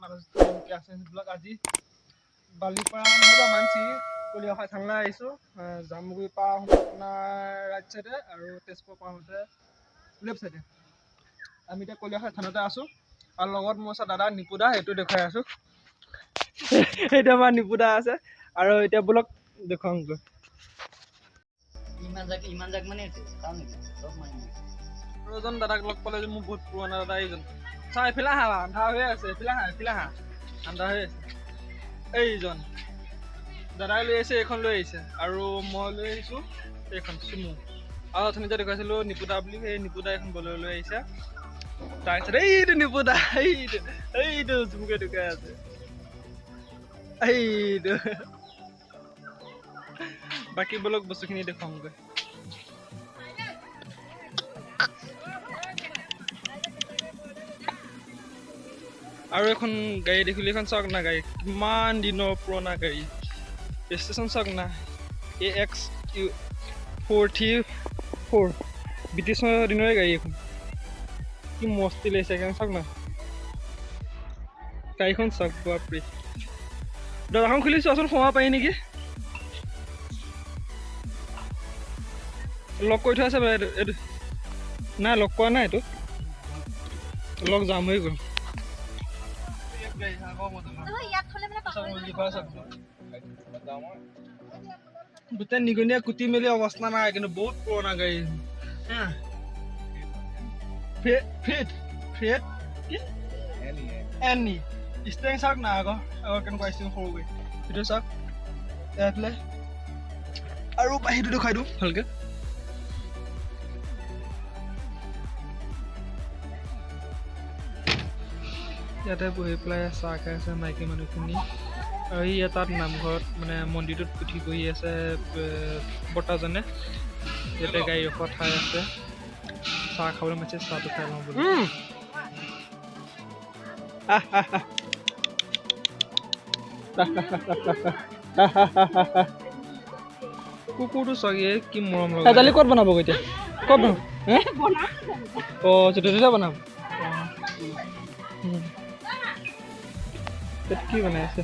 Blog আজি বালিপাৰা নহ'বা মানচি কলিয়াখাই থানালৈ আহিছোঁ। জামুগুৰি পাৰ হওঁতে আপোনাৰ ৰাইট চাইডে আৰু তেজপুৰ পাৰ হওঁতে লেফ্ট চাইডে। আমি এতিয়া কলিয়াখাই থানাতে আছোঁ আৰু লগত মোৰ আছে দাদা নিপুদা, সেইটো দেখুৱাই আছোঁ। সেইটো আমাৰ নিপুদা আছে আৰু এতিয়া ব্লগ দেখুৱামগৈ। আৰু এজন দাদাক লগ পালে যে মোৰ বহুত পুৰণা দাদা এইজন। চা এইফালে আহা, আন্ধাৰ হৈ আছে, এইফালে আহা, এইফালে আহা, আন্ধাৰ হৈ আছে। এইজন দাদাই লৈ আহিছে, এইখন লৈ আহিছে আৰু মই লৈ আহিছোঁ এইখন চুমু। আৰু অথনি যে দেখুৱাইছিলোঁ নিপুদা বুলি, সেই নিপুদা এইখন বলেৰ লৈ আহিছে। তাৰপিছত এইটো নিপুদা, এইটো এইটো জুমকে দেখুৱাই আছে, এইটো। বাকী বলক বস্তুখিনি দেখুৱামগৈ। আৰু এখন গাড়ী দেখিলোঁ, এইখন চাওক না গাড়ী কিমান দিনৰ পুৰণা গাড়ী। ৰেজিষ্ট্ৰেশ্যন চাওক না, AXU 434, ব্ৰিটিছৰ দিনৰে গাড়ী এখন। কি মস্তি লাগিছে এইখন চাওক না, গাড়ীখন চাওক, বাপৰে। দৰ্জাখন খুলি চোৱাচোন সোমাব পাৰি নেকি। লক কৰি থোৱা আছে বাৰু এইটো, এইটো নাই লক কৰা নাই, এইটো লক জাম হৈ গ'ল। গোটেই নিগনিয়ে কুটি মেলি অৱস্থা নাই, কিন্তু বহুত পুৰণা গাড়ী। ফ্ৰেড কি এনি ষ্টেং চাওক না, আকৌ আকৌ কেনেকুৱা ষ্টেং সৰু গাড়ী সেইটো চাওক এইফালে। আৰু বাহিৰটো দেখুৱাই দিওঁ ভালকে। ইয়াতে বহি পেলাই চাহ খাই আছে মাইকী মানুহখিনি। আৰু ইয়াত তাত নামঘৰত মানে মন্দিৰটোত উঠি বহি আছে বৰ্তাজনে। ইয়াতে গাড়ী ৰখোৱা ঠাই আছে। চাহ খাবলৈ মাতিছে, চাহটো খাই লওঁ বুলি। কুকুৰটো চাগে কি মৰম লগা। দালি ক'ত বনাব এতিয়া? ক'ত বনাব? অঁ, য'তে ত'তে বনাব। কি বনাই আছে?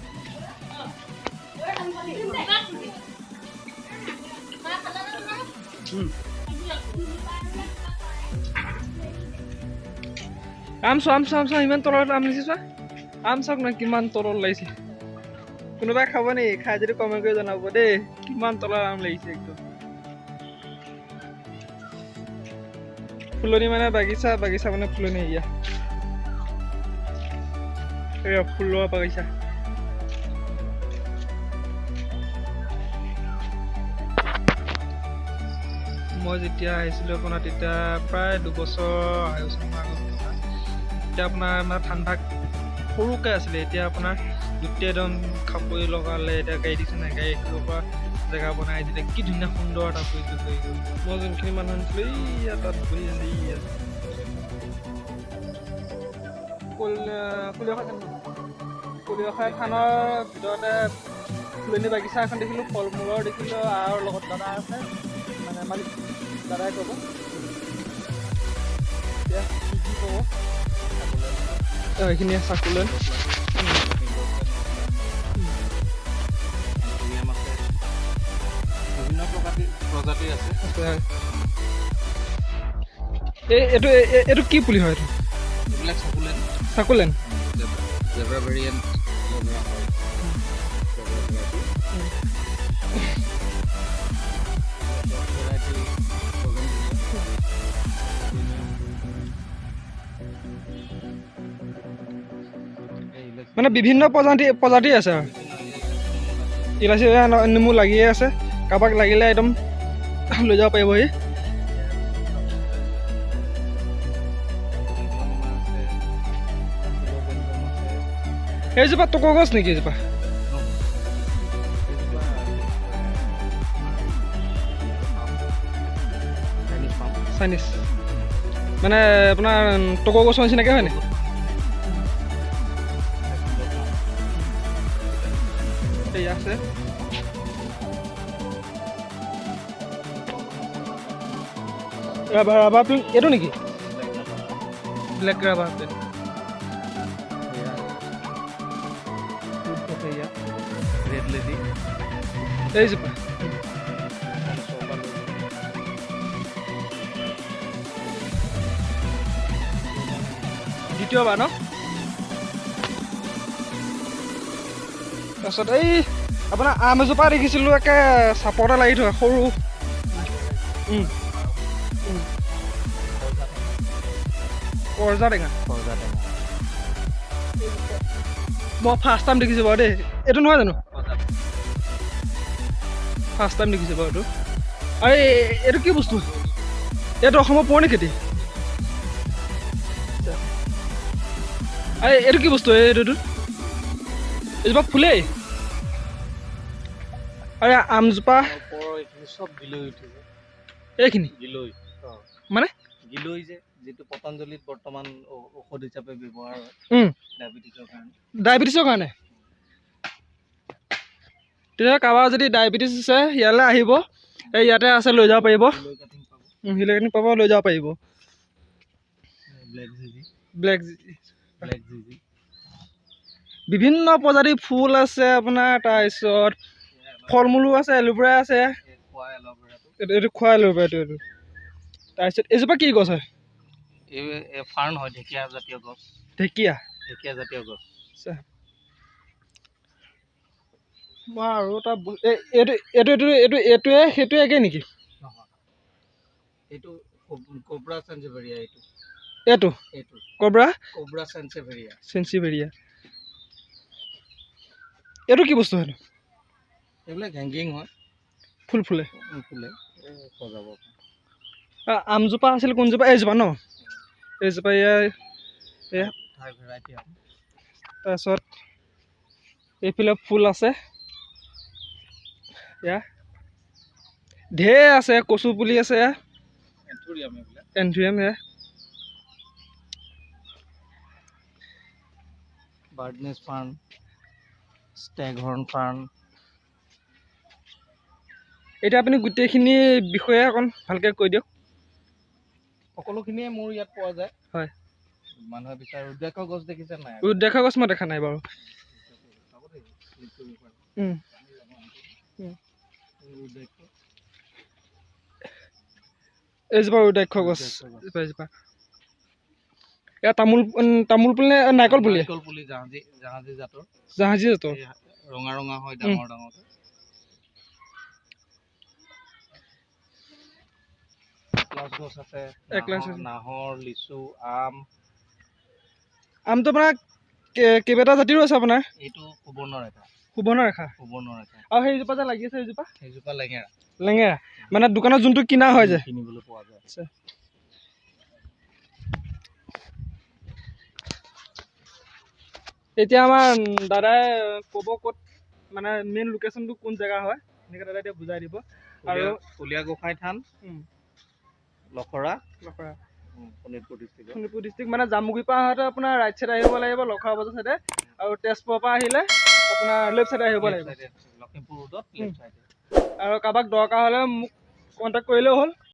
আম চোৱা, আম চোৱা, আম চোৱা, ইমান তলত আম লাগিছে চোৱা। আম চাওক না কিমান তলত লাগিছে। কোনোবাই খাব নেকি? খাই যদি কমেণ্ট কৰি জনাব দেই, কিমান তলত আম লাগিছে একদম। ফুলনি মানে বাগিচা, বাগিচা মানে ফুলনি। এয়া এয়া ফুলৰ বাগিচা। মই যেতিয়া আহিছিলোঁ আপোনাৰ তেতিয়া প্ৰায় 2 বছৰ 2.5 বছৰমান আগত কথা। তেতিয়া আপোনাৰ মানে ঠাণ্ডা সৰুকৈ আছিলে। এতিয়া আপোনাৰ গোটেই একদম খাপৰি লগালে। এতিয়া গাড়ী দিছে নাই, গাড়ী ৰাখিব পৰা জেগা বনাই দিলে। কি ধুনীয়া সুন্দৰ এটা পৰিৱেশ হৈ গ'ল। মই যোনখিনি মানুহ আনিছিলোঁ এইয়া তাত বহি আছে। এইয়া কলিয়াখাই থান, কলিয়াখাই থানৰ ভিতৰতে ফুলনি বাগিচা এখন দেখিলোঁ, ফল মূলৰ দেখিলোঁ। আৰু লগত দাদা আছে, মানে মালিক দাদাই ক'ব এতিয়া কি কি ক'ব। এইখিনি চাকুলৈ বিভিন্ন প্ৰজাতিৰ আছে। আছে হয়। এই এইটো এইটো কি পুলি হয় এইটো? এইবিলাক চাকুলেন। চাকুলেন। জেব্ৰা ভেৰিয়েণ্ট ধৰা হয়, জেব্ৰা ভেৰাইটি, ভেৰাইটি। মানে বিভিন্ন প্ৰজাতি প্ৰজাতি আছে। আৰু ইলাচি নেমু লাগিয়ে আছে। কাৰোবাক লাগিলে একদম লৈ যাব পাৰিবহি। এইজোপা টকৰ গছ নেকি এইজোপা? চাইনিজ মানে আপোনাৰ টকৰ গছৰ নিচিনাকৈ হয়নে? এয়া আছে ৰাবাৰ, ৰাবাৰ প্লেণ্ট এইটো নেকি? Black rubber plant. Red lady. এইজোপা দ্বিতীয়বাৰ ন? তাৰপিছত এই আপোনাৰ আম এজোপা দেখিছিলোঁ, একে চাপৰতে লাগি থকা সৰু। কৰজা টেঙা। মই ফাৰ্ষ্ট টাইম দেখিছোঁ বাৰু দেই। এইটো নহয় জানো? ফাৰ্ষ্ট টাইম দেখিছোঁ বাৰু এইটো। আৰু এইটো কি বস্তু? এইটো অসমৰ পুৰণি খেতি। আৰু এইটো কি বস্তু? এইটো এইজোপা ফুলেই। আৰু আমজোপা এইখিনি মানে গিলৈ যে, যিটো পতঞ্জলিত বৰ্তমান ঔষধ হিচাপে ব্যৱহাৰ হয় ডায়েবেটিছৰ কাৰণে। ডায়েবেটিছৰ কাৰণে তেতিয়া কাৰোবাৰ যদি ডায়েবেটিছ আছে ইয়ালৈ আহিব, এই ইয়াতে আছে, লৈ যাব পাৰিব। গিলৈ কাটিং পাব, লৈ যাব পাৰিব। ব্লেক জিজি বিভিন্ন প্ৰজাতিৰ ফুল আছে আপোনাৰ। তাৰপিছত ফল মূলো আছে, এলোভেৰা আছে, এইটো খোৱা এলোভেৰাটো এইটো। তাৰপিছত এইজোপা কি গছ হয়? এই ফাৰ্ণ হয়, ঢেকীয়া জাতীয় গছ। ঢেকীয়া, ঢেকীয়া জাতীয় গছ। মই আৰু এটা এইটো এইটো এইটো এইটো এইটোৱে সেইটোৱে একেই নেকি? নহয়, এইটো কোব্ৰা চেঞ্চেভেৰিয়া। এইটো এইটো এইটো কোব্ৰা, কোব্ৰা চেঞ্চেভেৰিয়া। চেঞ্চেভেৰিয়া। এইটো কি বস্তু হয়? এইবিলাক হেংগিং হয়, ফুল ফুলে, ফুলে সজাব। আমজোপা আছিল কোনজোপা? এইজোপা ন? এইজোপা ইয়াৰ। তাৰপিছত এইফালে ফুল আছে, এয়া ঢেৰ আছে, কচু পুলি আছে, এন্থুৰিয়াম, এয়া বাৰ্ডনেছ ফাৰ্ণ, ষ্টেগহৰ্ণ ফাৰ্ণ। এতিয়া আপুনি গোটেইখিনি বিষয়ে অকণ ভালকৈ কৈ দিয়ক। সকলোখিনিয়ে মোৰ ইয়াত পোৱা যায়। হয়, মানুহে বিচাৰে। ৰুদ্ৰাক্ষ গছ দেখিছে নাই? ৰুদ্ৰাক্ষ গছ মই দেখা নাই বাৰু। এইজোপা ৰুদ্ৰাক্ষ গছ, এইজোপা। এয়া তামোল, তামোল পুলি নে নাৰিকল পুলি? নাৰিকল পুলি, জাহাজী, জাহাজী জাতৰ। জাহাজী জাতৰ ৰঙা ৰঙা হয়, ডাঙৰ ডাঙৰ। একলাছ গছ আছে, নাহৰ, লিচু, আম। আমটো আপোনাৰ কেইবাটা জাতিৰো আছে আপোনাৰ। এইটো সুবৰ্ণৰেখা। সুবৰ্ণৰেখা, সুবৰ্ণৰেখা। আৰু সেইজোপা যে লাগি আছে, সেইজোপা? সেইজোপা লেঙেৰা। লেঙেৰা মানে দোকানত যোনটো কিনা হয় যে, কিনিবলৈ পোৱা যায়। আচ্ছা, এতিয়া আমাৰ দাদাই ক'ব ক'ত মানে মেইন লোকেশ্যনটো কোন জেগা হয়, এনেকৈ দাদাই এতিয়া বুজাই দিব। আৰু কলীয়া গোসাঁই থান, লখৰা, লখৰা, শোণিতপুৰ ডিষ্ট্ৰিক্ট। শোণিতপুৰ ডিষ্ট্ৰিক্ট মানে জামুগুৰিৰ পৰা আহোঁতে আপোনাৰ ৰাইট চাইডে আহিব লাগিব, লখৰা বজাৰ চাইডে, আৰু তেজপুৰৰ পৰা আহিলে আপোনাৰ লেফ্ট চাইডে আহিব লাগিব, লখিমপুৰ ৰোডত লেফ্ট চাইডে। আৰু কাৰোবাক দৰকাৰ হ'লে মোক কণ্টেক্ট কৰিলেও হ'ল।